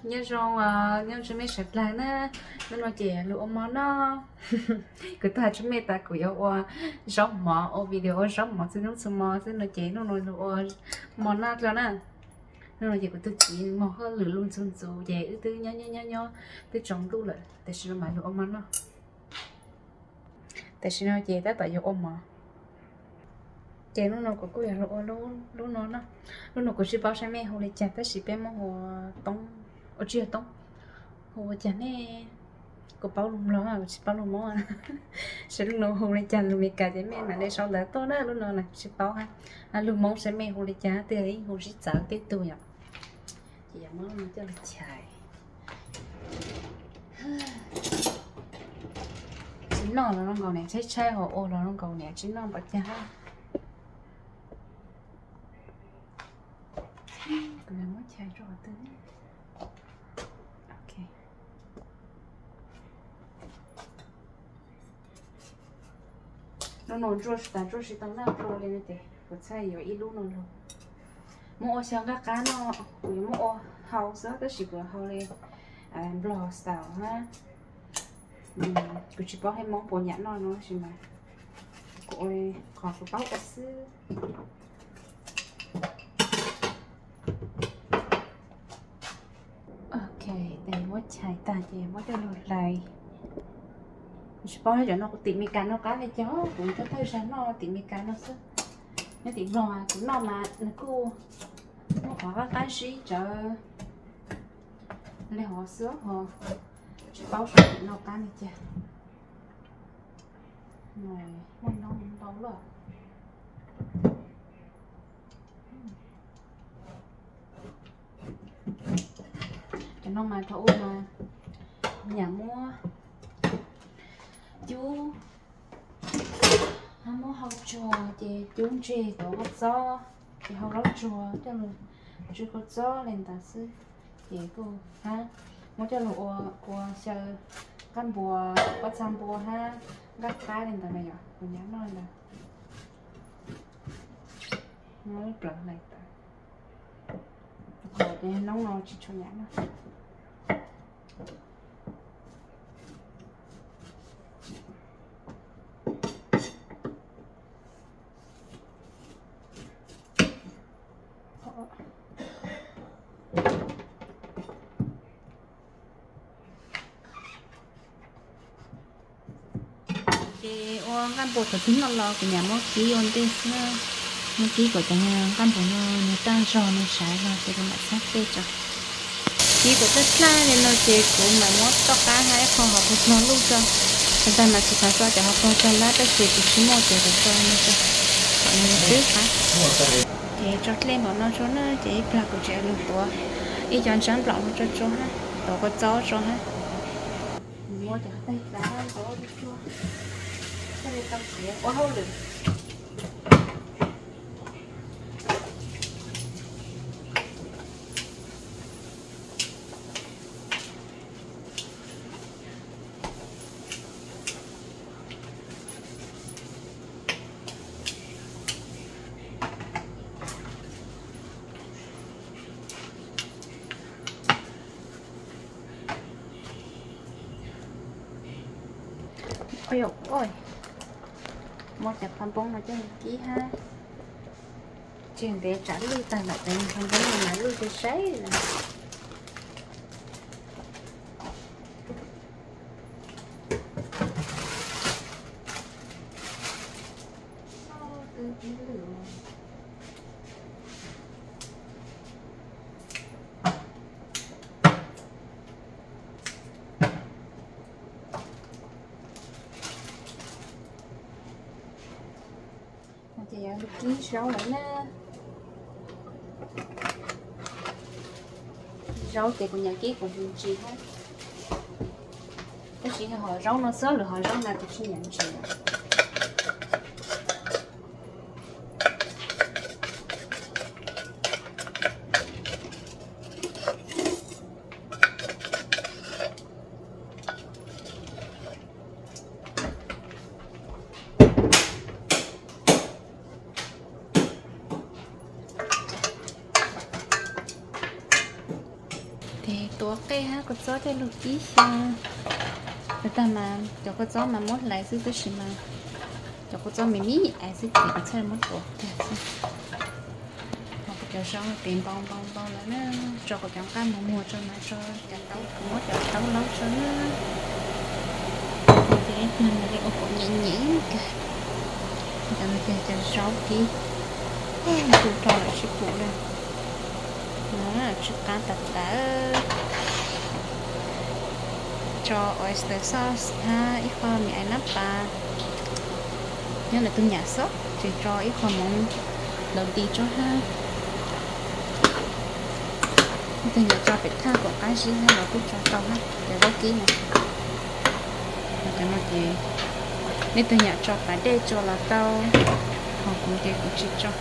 Nyob zoo, nyob zoo mej sawv dlawg na. Hnub no ces lug ua mov noj. Kuv twb has tsua mej tas kuv yuav ua zaub mov, ua video ua zaub mov txhua hnub txhua hmo xwb no ces hnub no lug ua mov noj dlua na. Hnub no ces kuv tug txiv moog hauj lwm lug ntxug ntxuv ces wb twb nyob nyob nyob nyob twb tsaus ntuj lawm, tam sim no mam lug ua mov noj. Tam sim no ces tab tom yuav ua mov. Ces lub no kuv kuj yuav lug ua lub no na. Lub no kuv tsis paub saib mej hu li cas tab sis peb Hmoob hu ua toob, ua tsis yog toob, hu ua cas ne? Kuv paub lus Nplog kuv tsis paub lus Hmoob. Saib lub no hu li cas, lus Meskas ces mej mam li sau ntawv tuaj na. Lub no na kuv tsis paub hab, lus Hmoob saib mej hu li cas twb yeej hu sib txawv tej tug yom. Ces yuav muab lub no coj lug chais. Tsis noj los zoo nkaus niam, tshaib tshaib hos ua los zoo nkaus niam, tsis noj npaum cas. Kuv yuav muab chais rau qhov twg? Ok. Lub no ntsuaj tas ntsuaj tsis tau noj dlua li no ces kuv txhaj yuav ib lub no lug. Muab ua xyaw nqaj qab no, kuv yuav muab ua hau xwb tab sis kuv hau li Nplog style hab. Kuv tsis paub hab Hmoob puas nyaam noj no tab sis mas kuv ua li qhov kuv paub ua xwb. Ok, tes muab chais tag ces muab coj lug hlais. Kuv tsis paub hab cov no kuv tim Meskas no qab li cas, kuv thawj thawj zag noj tim Meskas no xwb. Nyob tim Nplog kuv noj mas nws kuj muaj qhov qab qab zib tsawv li hov xwb hos tsis paub saib tim no qab li cas. Muaj noob ntau lawm. Cov no mas thaum ub mas nyam muab cub, muab hau tsuag ces cub ntseg tau kua txob, ces hau zaub tsuag coj lug tsw kua txob li ntawd xwb. Ces kuj hab muab coj lug ua, ua xyaw nqaj npua, pob txha npua hab nqaj qab li ntawd na yom, kuv nyam noj li ntawd. Muab plaws hlais tawm, rau qhov ces noob no tsis tshua nyam noj. Ces ua nqaj npua thaum twg noj los kuv nyam muab kib ua ntej xwb, muab kib kom cov nqaj npua no nws tag zog nws saiv zog ces kuv mam txhab tej tso. Kib kom dlaj dlaj li no ces kuv mam muab toj qab hab ib qho hauv paus dlog luj tso. Thaum ntawd mas kuv xav tso cov hauv paus dlog lab tab sis kuv tsis muaj ces kuv tso li no tso, kom nws twb qab. Ces tso dlej npaum no tso na ces ib plag kuv tseem lug tuav ib co ntsab nplaum no tso tso hab, tuav kua txob tso hab. Muab cov tais xav ntau tsuag, thiaj li tau siav ua hauj lwm. Muab cov phaj npoob no coj mus kib hab. Tsis ntev tsam lwj tag lawm ces phaj npoob no mas lwj sai sai lawm. Ces yuav lug kib zaub lawm na. Zaub ces kuv nyam kib kuv ntsis hab. Tab sis yog hom zaub no xwb, lwm hom zaub na kuv tsis nyam ntsis. Tes tuav qej hab kua txob tej lug kib xwb. Tag mas cov kua txob mas muab hlais xwb tab sis mas cov kua txob me me xwb ces kuv txhaj muab tuav tag xwb. Cov zaub tes npau npau npau lawm na, tso kuv cov nqaj muag muag tso mas tso cov taub, kuv muab cov taub laub tso na. Ces ib pliag nws li ua kuv nyem nyem kag. Cov no ces cov zaub kib, tu rho lawm sib pum li. Tsis qab tas tas. Tso oyster sauce hab ib qho me ais nab pas nyob ntawm tug nyam xwb, tseem tso ib qho hmoov laus nti tso hab. Leej twg nyiam tso pem thaj kom qab zib hab los kuj tso tau hab cov zaub kib no. Cov no ces leej twg nyiam tso pas dej tso los tau, ho kuv ces kuv tsis tso.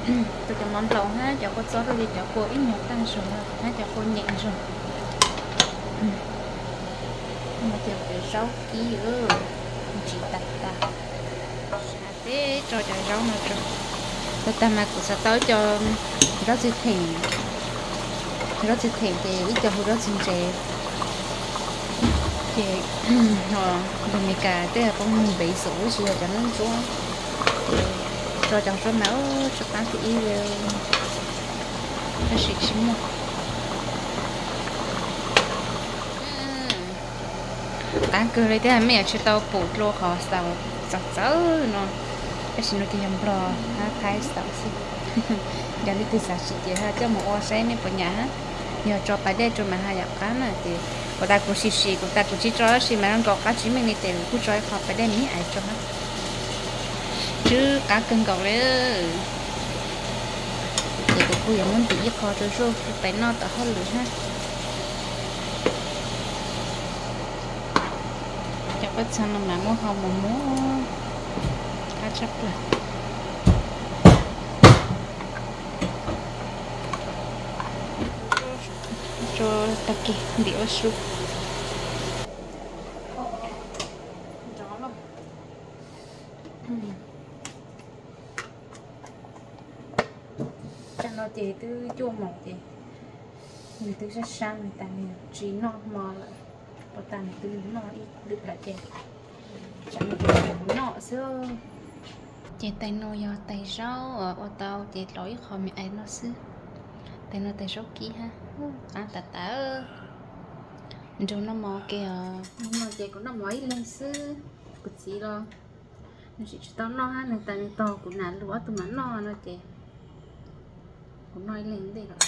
Tso cov mov nplaum hab cov kua txob rau ces cov kua ib nyuag tag zog hab cov kua nyem zog. Cov zaub kib ntsis tas tas. Teb tso cov zaub no tso. Tag tag mas kuv xav tau ib co zaub txiv theem, zaub txiv theem ces ib co hu zaub txiv ntsev. Ces ho lus Meskas tej poob npev xwb, tab sis yog cov ntsuab ntsuab. Ces tso cov ntsuab mas tsis qab kiag ib li, tab sis tsis muaj. Qab kawg li thiab, mej yuav tsis tau pum dlua qhov xaus txawv txawv no, tab sis no ces yog Nplog hab Thaib xaus xwb. Yog leej twg xav sim ces ho coj mus ua saib mej puas nyam hab. Yog tso pas dej tso mas ho yam qab na ces kuv tas kuv sim sim, kuv tas kuv tsis tso tab sis mas zoo nkaus qab tsis meej li ces kuj tso ib qho pas dej me ais tso hab. Tsw qab kawg nkaus li. Ces kuv kuj yuav muab ntim ib qho rau zuj zus pem noj tom hauj lwm hab. Cov paj txha no mas muab ho mus muab qab tshaj plaws. Tso tag kis ntim ua su. Tam no ces twb cuaj moos ces nws twb sab sab nws tas nws tsis noj hmo lawm, ua tas nws twb noj ib lwm lawm ces tam no ces kuv noj xwb. Ces tais no yog tais zaub ua tau ces dlov ib qho me ais noj xwb. Tais no tais zaub kib hab, qab tas tas. Nrug noj mov ke os. No ces kuv noj mov ib leeg xwb, kuv txiv los nws sim tsis tau noj hab, nws tas nws tos kuv nam lug ob tug mam noj no ces kuv noj ib leeg ntej lawm.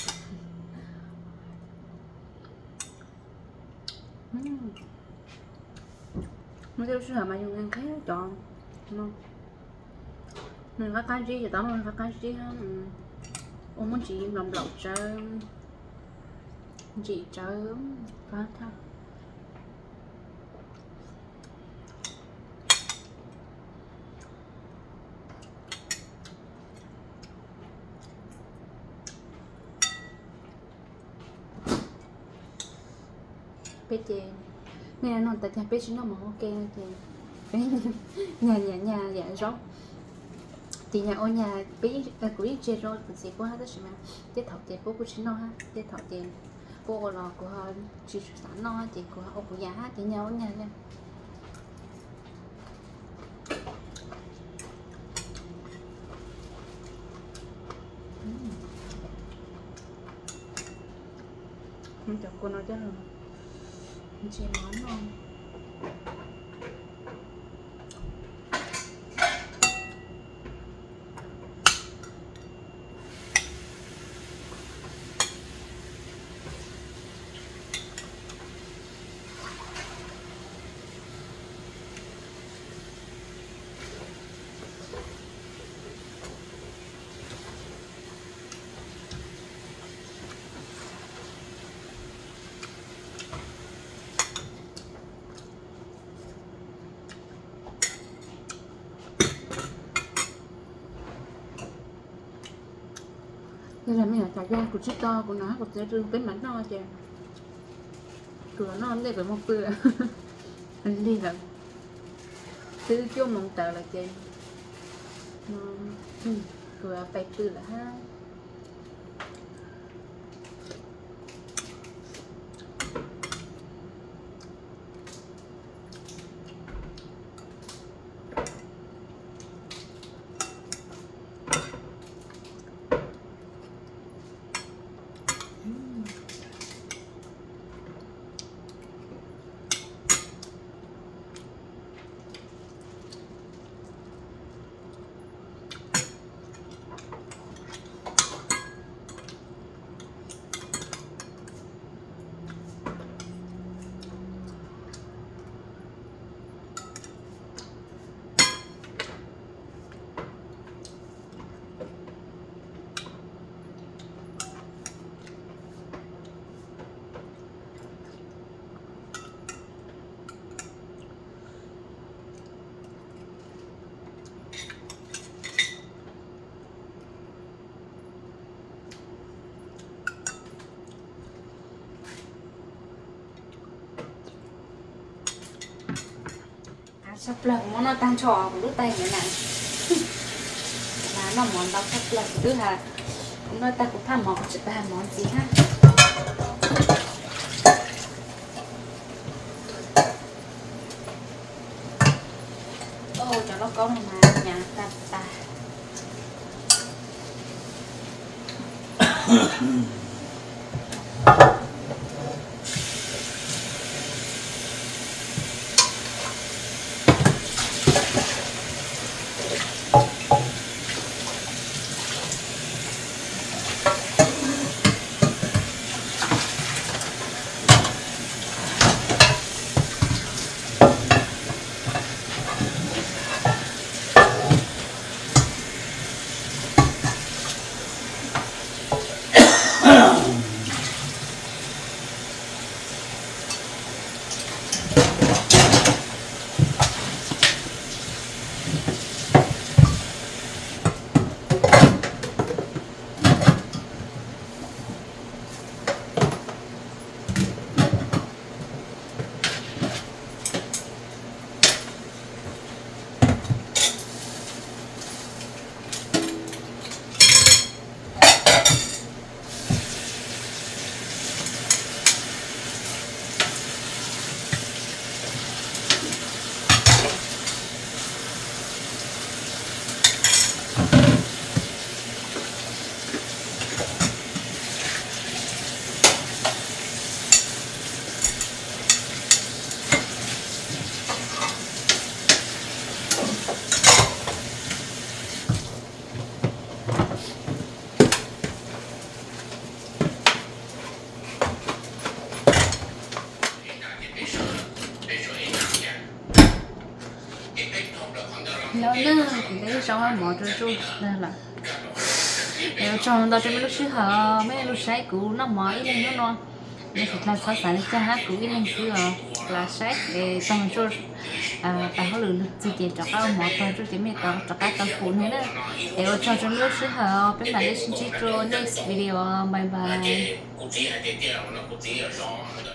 Muaj tej lub sij hawm mas yus nqhis nqhis cov no, nws qab qab zib, cov taub no qab qab zib, ua muab ntsis nplaum nplaum tsawv, ntsim tsawv, qab thaj. Peb ces, nej no tas cas peb tsis noj mov ua ke no ces peb nyas nyas nyas yam zaub. Ces nyas ua nyas, peb, kuv yeej tseg rau kuv txiv puab hab tab sis mas tej thaum ces puab kuj tsis noj hab, tej thaum ces puab ua los kuv ho tsis xav noj ces kuv ho ua kuv yam hab ces nyas ua nyas li. Cov kua no coj los ntse mov noj. Yog mej nyam tas yog kuv tsis tau, kuv nam hab kuv txiv rau peb mam noj ces kuv los noj ntej kuv moog pw lig lawm. Twb cuaj moos tawm lawm ces kuv pais pw lawm hab. Tshaj plaws kuv muab noj tag nrho kuv lub tais na. Mas noj mov ntau tshaj plaws kuv twb has, kuv noj tag kuv phaj mov kuv tsis pab has mov ntxiv hab. Cov lauj kaub no mas hnyav tag tag. Los na, kuv tab ib zaug mov rau zuj tag lawm. Es ua tsaug ntau rau mej lub sij hawm, mej lug saib kuv noj mov ib leeg hnub no. Mej tsis tau txhob xav li cas hab, kuv ib leeg xwb os. Lam saib es tag zuj, tas hauj lwm lug txug ces rov qab ua mov tag zuj ces mej rov qab tau kuv ne na. Es ua tsaug rau mej lub sij hawm, peb mam li sib ntsib rau next video, bye bye.